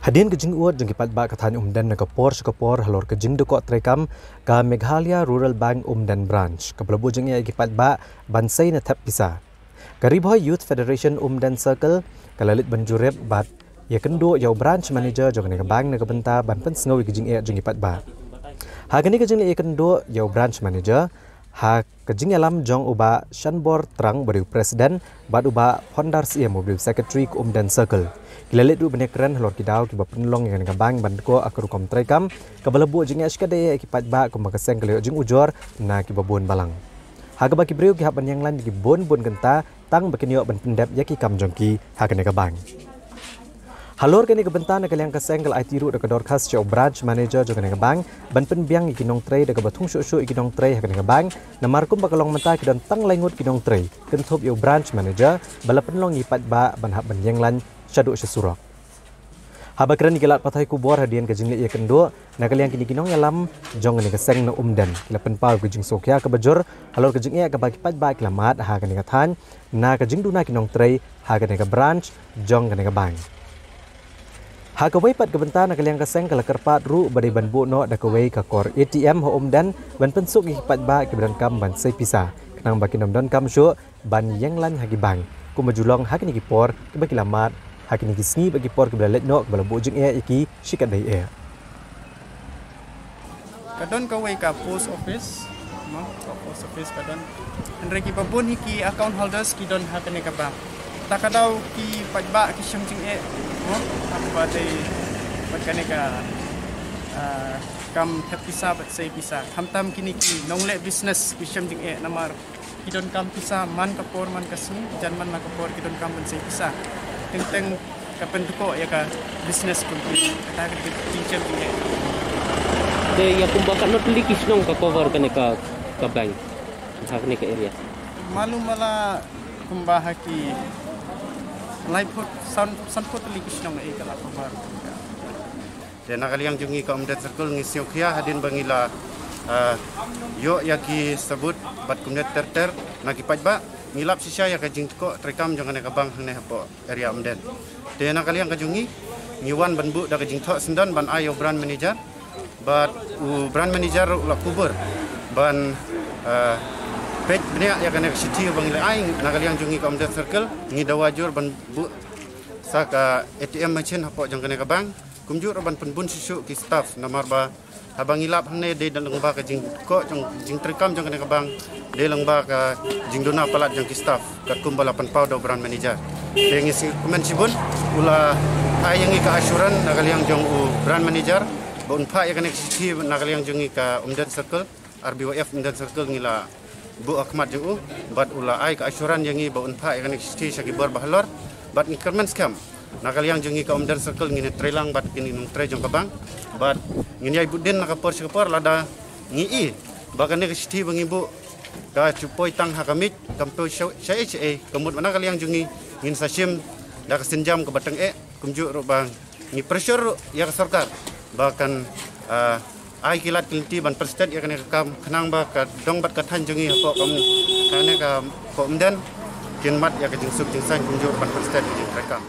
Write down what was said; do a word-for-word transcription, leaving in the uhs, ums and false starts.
Hadien ka jingud jong ki paidbah ka thaiñ Umden na ka por sha ka por halor ka jingdukok treikam ka Meghalaya Rural Bank Umden Branch, kaba la buh jingeh ïa ki paidbah ban sei na thep pisa. Ka Ri Bhoi Youth Federation Umden Circle ka la leit ban jurip bad ïakynduh ïa u branch manager jong kane ka bank na ka bynta ban pynsngew ïa ki jingeh jong ki paidbah. Ha kane ka jingleit ïakynduh ïa u branch manager, ha ka jingïalam jong u Bah Shanbor Trang, uba dei u president, bad u Bah Phondar Syiem, uba dei u secretary ka Umden Circle, ki la leit ruh ban ïakren halor ki daw kiba pynlong ïa kane ka bank ban dukok ïa ka rukom treikam kaba la buh jingeh shikatdei ïa ki paidbah, kumba ka seng ka la ïoh jingujor na kiba bun balang, ha kaba ki briew ki hap ban ïeng lain da ki bun bun kynta tang ba kin ïoh ban pyndep ïa ki kam jong ki ha kane ka bank. Halor kane ka bynta, na ka liang ka seng ka la aiti ruh da ka dorkhas sha u branch manager jong kane ka bank ban pynbiang ïa ki nongtrei da kaba thung shuh shuh ïa ki nongtrei ha kane ka bank, namar kumba ka long mynta ki don tang lai ngut ki nongtrei, kynthup ïa u branch manager ba la pynlong ïa ki paidbah ban hap ban ïeng lain shaduh sha surok. Haba kren ïa ki lad pathai khubor hadien ka jingleit ïakynduh, na ka liang kine ki nongïalam jong kane ka seng na Umden ki la pynpaw ïa ka jingsngewkhia kaba jur halor ka jingeh kaba ki paidbah ki la mad ha kane ka thaiñ na ka jingduna ki nongtrei ha kane ka branch jong kane ka bank. Ha kawei pat ka bynta, na ka liang ka seng ka la kyrpad ruh ba dei ban buh noh da kawei ka kor A T M ha Umden ban pynsuk ïa ki paidbah kiba donkam ban sei pisa, khnang ba kin ym donkam shuh ban ïeng lain ha ki bank, kumba ju long ha kine ki por kiba ki la mad ha kine ki sngi bad ki por kiba la leit noh kaba la buh jingeh ïa ki shikatdei eh. Ka don kawei ka post office, no, ka post office ka don. Hynrei kiba bun hi ki account holders ki don ha kane ka bank. Ta ka daw ki paidbah ki shem jingeh, no, ha kaba dei bad kane ka, ah, kam thep pisa bad sei pisa. Khamtam kine ki nongleh business ki shem jingeh namar ki donkam pisa man ka por man ka sngi, jan man la ka por ki donkam ban sei pisa. Teng teng ka pyndukok ïa ka business kum ki. Kata ka dei ka jingshem jingeh. Te ïa kumba katno tylli ki shnong ka cover kane ka, ka bank ha kane ka area? Malu mala kumba ha ki laiphew, san, sanphew tylli ki shnong eh ka la cover. Te na ka liang jong ngi ka Umden Circle ngi sngewkhia hadien ba ngi la, ah, ïoh ïa ki sabut bad kumne ter ter na ki paidbah, ngi lap shisha ïa ka jingdukok treikam jong kane ka bank hangne hapoh area Umden. Te na ka liang ka jong ngi, ngi wan ban buh da ka jingthoh syndon ban ai ïa u branch manager, bad u branch manager u la kubur ban, ah, peit bniah ïa kane ka shithi ba ngi la ai. Na ka liang jong ngi ka Umden Circle ngi dawa jur ban buh sa ka A T M machine hapoh jong kane ka bank. Kumjuh ruh ban pynbun shuh shuh ki staff, namar ba haba ngi lap hangne dei da lyngba ka jingdukok jong, jingtreikam jong kane ka bank, dei lyngba ka jingduna palat jong ki staff katkum ba la pynpaw da u branch manager. Te ngi sngewkmen shibun, u la ai ïa ngi ka assurance na ka liang jong u branch manager ba un phah ïa kane ka shithi na ka liang jong ngi ka Umden Circle, R B Y F Umden Circle ngi la buh ha khmat jong u, bad u la ai ka assurance ïa ngi ba un phah ïa kane ka shithi sha ki bor ba halor, bad ngi kyrmen skhem na ka liang jong ngi ka Umden Circle ngin ïa trei lang bad kine ki nongtrei jong ka bank, bad ngin ïai bud dien na ka por sha ka por lada ngi i ba kane ka shithi ba ngi buh ka shu poi tang ha ka miej, kam poi sha, sha, sha, ka mut ba na ka liang jong ngi ngin sa shim da ka sienjam kaba tyngeh, kumjuh ruh ba ngi pressure ruh ïa ka sorkar ba kan, ah, ai ki lad ki lynti ban pynstet ïa kane ka kam, khnang ba ka dong bad ka thaiñ jong ngi hapoh ka, kane ka, hapoh Umden kin mad ïa ka jingsuk jingsaiñ kumjuh ban pynstet ïa ka jingtreikam.